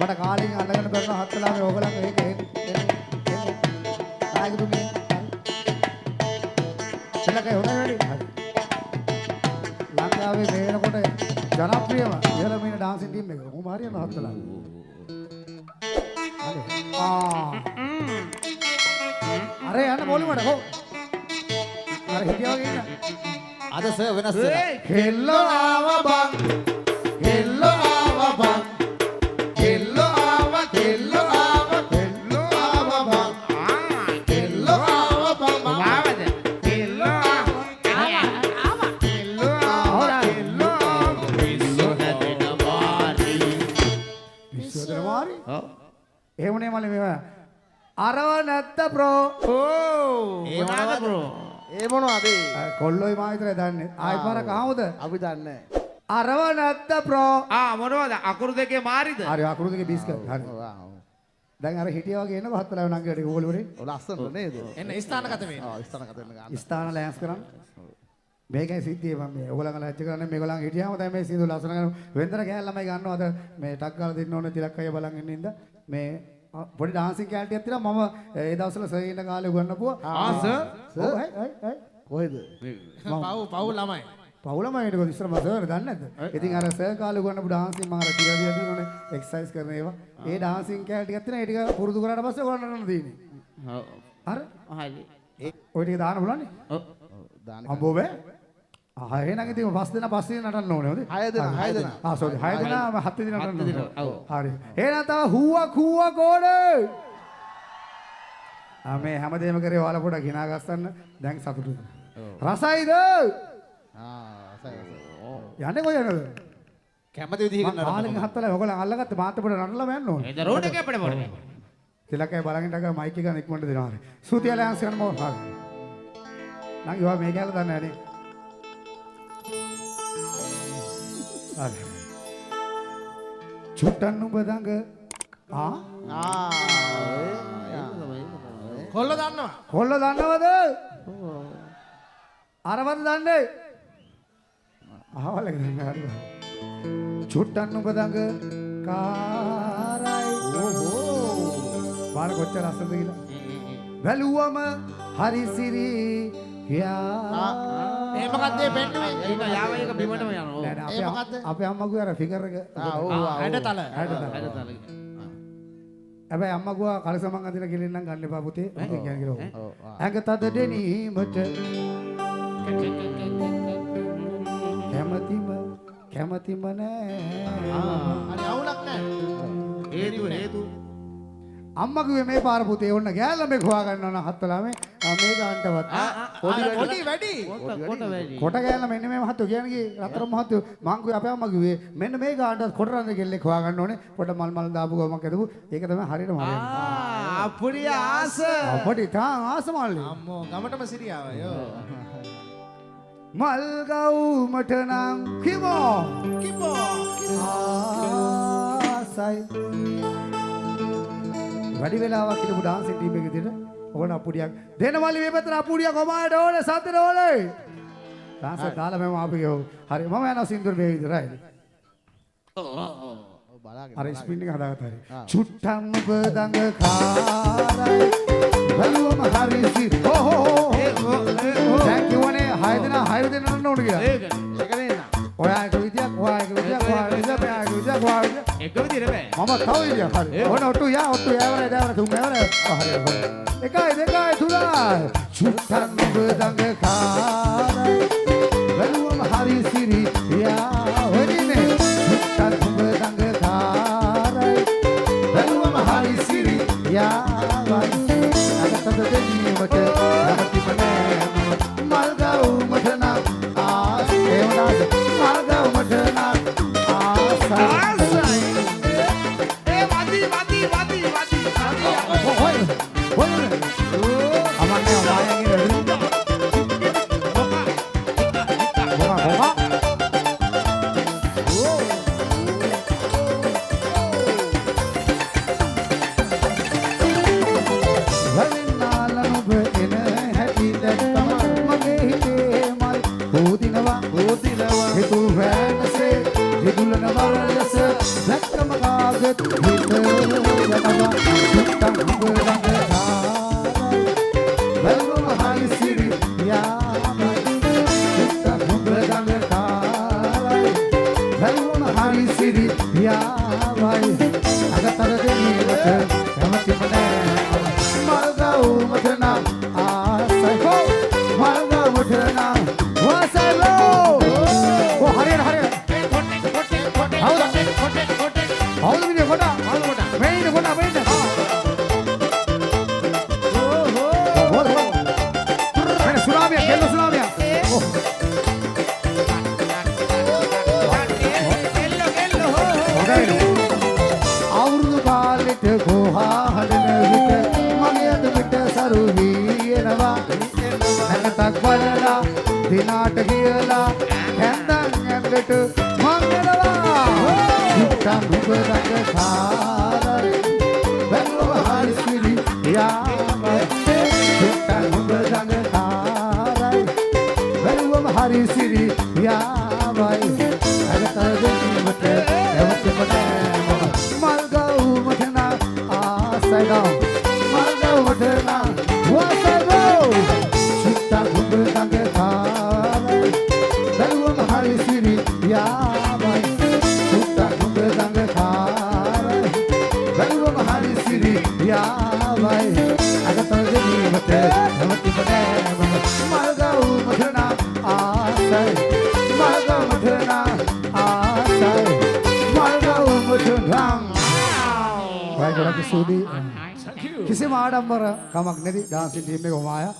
මට කාලෙකින් අල්ලගන්න බැරිනවා හත් වෙලාවේ ඕගොල්ලන් ඒක එන්න එන්න නායකතුමිය තිලකයි හොඳයි වැඩි. හරි. ලංකාවේ මේ වෙනකොට ජනප්‍රියම ඉහළම ඉන්න ඩාන්සින් ටීම් එක. කොහොම හරි යන හත් වෙලාවේ. හරි. ආ. අර යන්න පොලිමට කො. අර හිටියා වගේ ඉන්න. අද සර් වෙනස් වෙනවා. කෙල්ලෝ ආවා බං. කෙල්ලෝ ආවා බං. කෙල්ලෝ ආවා කෙල්ලෝ ආවා කෙල්ලෝ ආවා බං. කෙල්ලෝ ආවා බං. ආවද? කෙල්ලෝ ආවා. කෙල්ලෝ ආවා කෙල්ලෝ ආවා. පිස්සු හැදෙන වාරි. පිස්සු හැදෙන වාරි? ඔව්. එහෙමනේ මල්ලි මේවා. අරව නැත්ත බ්‍රෝ. ඕ. ඒ මොනවාද මොනවද? බ්‍රෝ? ඒ මොනවද ඒ? කොල්ලොයි මා විතරයි දන්නේ. ආයි පාරක් අහමුද? අපි දන්නේ නැහැ. අරව නැත්ත බ්‍රෝ. ආ මොනවද? අකුරු දෙකේ මාරිද? හරි අකුරු දෙකේ බිස්කට්. හරි. ඔව් ආ, ඔව්. දැන් අර හිටියා වගේ එන්නකො හත් වෙලාවෙ නංගි ටික ඕගොල්ලෝ ඉවරේ. ඔව් ලස්සනට නේද? එන්න ස්ථානගත වෙන්න. ඔව් ස්ථානගත වෙන්න ගන්න. ස්ථාන ලෑන්ස් කරන්න. මේකයි සිද්ධිය මම මේ ඔයගොල්ලන් ලැජ්ජ කරන්නේ මේගොල්ලන් හිටියාම දැන් මේ සින්දු ලස්සන කරන වෙන්දර කෑල්ල ළමයි ගන්නවා අද මේ ටක් ගාලා දෙන්න ඕනේ තිලක් අයියා බලන් ඉන්න ඉඳ මේ පොඩි ඩාන්සින් කෑල්ල ටිකක් තියෙනවා මම ඒ දවස්වල සර් ඉන්න කාලේ උගන්වපුවා. ආ සර්. ඔව් හයි හයි හයි. කොහෙද? පව් පව් ළමයි. පවුලම හිටකොත් ඉස්සර මම සර් දන්නේ නැද්ද? ඉතින් අර සර් කාලේ උගන්වපු ඩාන්සින් මම අර කියලා දීලා තියෙනවනේ එක්සර්සයිස් කරන ඒවා. ඒ ඩාන්සින් කෑල්ල ටිකක් තියෙනවා ඒ ටික පුරුදු කරාට පස්සේ ඔයගොල්ලන් නටන්න තියෙන්නේ. ඔව්. හරි? හරි. ඔය ටික දාන්න පුළුවන් නේ? ඔව්. දාන අම්බෝ බෑ. ආ එහෙනම් ඉතින් පස් දෙනා පස් දෙනා නටන්න ඕනේ හොඳේ. හය දෙනා, හය දෙනා. ආ සෝරි හය දෙනා හත් දෙනා නටන්න හත් දෙනා, ඕනේ. ඔව්. හරි. එහෙනම් තව හුවක් හුවක් ඕනේ. ආ මේ හැමදේම කරේ ඔයාලා පොඩක් hina ගස්සන්න. දැන් සතුටුයි. රසයිද? ආ රසයි රසයි. යන්නේ කොහෙද? කැමති විදිහකට මං කාලෙකින් නටන්න. හත් වෙලා ඔයගොල්ලන් අල්ලගත්තේ මාත් පොඩ නටලම යන්න ඕනේ. එද රෝඩ් එකේ අපිට පොඩි. තිලකයි බලන් ඉඳලා මයික් එක ගන්න ඉක්මනට දෙනවා. හරි. සූතිය ලෑන්ස් කරන්න මොකද? හරි. නංගි ඔයා මේ කෑල්ල දන්නේ නැහැ නේ. හරි. චුට්ටන් නුඹ දඟ ආ ආ කොල්ල දන්නවා. කොල්ල දන්නවද? අරවද දන්නේ? අහවල එක දන්නේ හරි. චුට්ටන් නුඹ දඟ කාරයි. ඕහෝ. බාර කොච්චර ලස්සනද කියලා. බැලුවම හරි සිරි යා. ඒ මොකද්ද ඒ පෙන්නුවේ? ඒක යාව එක බිමටම යනවා. ඔව්. නෑ නෑ ඒ මොකද්ද? අපේ අම්මා කිව්වා අර ෆිගර් එක. ආ ඔව් ආ හැඩතල. හැඩතල. හැඩතල. හැබැයි අම්මා කිව්වා කලසමන් අඳින කෙලින් නම් ගන්න එපා පුතේ. ඉතින් කියන්නේ කියලා. ඔව් ආ. ඇඟ තද දෙනීමට කැමතිම කැමතිම නෑ. හරි අවුලක් නෑ. හේතු හේතු. අම්මා කිව්වේ මේ පාර පුතේ ඔන්න ගෑල්ලා මේක හොයා ගන්නවා නම් හත් වෙලාවේ මේ ගානටවත්. පොඩි වැඩි. කොට කොට වැඩි. කොට ගෑල්ලා මෙන්න මේ මහත්තයෝ කියන්නේ කි රත්තරන් මහත්තයෝ මං කිව්වේ අපේ අම්මා කිව්වේ මෙන්න මේ ගානටවත් කොට රඳ කෙල්ලෙක් හොයා ගන්න ඕනේ. පොඩ මල් මල් දාපු ගමක් ඇදපු. ඒක තමයි හරියටම හරියන්නේ. ආ අපුඩි ආස. අපිට ඉතාල ආස මල්ලි. අම්මෝ ගමටම සිරියාව යෝ. මල් ගවුමට නම් කිමෝ කිපෝ. ආසයි. වැඩි වෙලාවක් හිටපු ඩාන්සින් ටීම් එක විදිහට ඕන අපුඩියක් දෙන මල්ලි මේ පැත්තට අපුඩියක් කොමායට ඕනේ සද්දට ඕනේ. ඩාන්ස් එක දාලා මම ආපු ගියෝ. හරි මම යනවා සින්දුර මේ විදිහට රයිට්. ඔව් බලාගෙන. අර ස්පින් එක හදාගත්තා හරි. චුට්ටම් ඔබ දඟ කාරයි. බැලුවම හරි සි හෝ හෝ හෝ. දැන් කිව්වනේ හය දෙනා හය දෙනා නටන්න ඕන කියලා. ඒක ඒක නේද? ඔයා එක විදියක්, ඔයා එක විදියක්, ඔයා එක විදියක්, මෙයා එක විදියක්, ඔයා එක විදියක්. එක විදිහට බෑ. මම තව විදියක් හරි. ඔන්න ඔට්ටු යා ඔට්ටු යෑවරයි දෑවරයි තුන් යෑවරයි. ඔව් හරි හරි. එකයි දෙකයි තුනයි. චුට්ටන් ඔබ දඟ කාරයි. බැලුවම හරි සිරි යා ඔයනේ. චුට්ටන් ඔබ දඟ කාරයි. බැලුවම හරි සිරි යාවයි. අගතද දෙනීමට කැමතිම නෑ මම. මල් ගවුමට නම් ආස එහෙම දාන්න. මල් ගවුමට නම් ආසයි. ආසයි. ඒ වදි වදි වදි වදි වදි. ඔය ඔය අමන්නේ මායන් ඉන්නේ. මොකා මොකා ආවෙත් හිත යනවා. චුට්ටක් නුඹ ළඟ කාරයි, බැලුවම හරි සිරි යාමයි. චුට්ටක් නුඹ ළඟ කාරයි, බැලුවම හරි සිරි යාමයි. අගතර දෙනීමට කැමතිම නෑ මම. මල් ගව් මට නම් ආසයි හෝ, මල් ගව් මට නම් ආසයි හෝ. ඔව්, හරියට හරියට. හවුද? හවුද මිනිහ කොට? මේ ඉන්න කොට, මේ ඉන්න. හොර හොර. මෙන්න සුනාමියක්, කෙල්ල සුනාමියක්. ඔව්. හොඳයි. අවුරුදු කාලෙට ගෝහා හදන විට මගේ අත පිට සරු වී එනවා. නැකතක් බලලා දිනාට කියලා හැන්දන් ඇඟට මං එනවා. චුට්ටක් නුඹ ළඟ කාරයි, බැලුවම හරි සිරි යාමයි. චුට්ටක් නුඹ ළඟ කාරයි, බැලුවම හරි සිරි යාමයි. අගතර දෙනීමට කැමතිම නෑ මම. මල් ගව් මට නම් ආසයි ගව්, මල් ගව් මට නම් ආසයි ගව්. චුට්ටක් නුඹ ළඟ කාරයි, බැලුවම හරි සිරි යාමයි. චුට්ටක් නුඹ ළඟ කාරයි, බැලුවම හරි සිරි යාමයි. අගතර දෙනීමට කැමතිම නෑ මම. මල් ගව් මට නම් ආසයි, මල් ගව් මට නම් ආසයි, මල් ගව් මට නම්. ගොඩක් ස්තුතියි. කිසිම ආඩම්බර කමක් නැති ඩාන්සින් ටීම් එක කොහොම ආයා.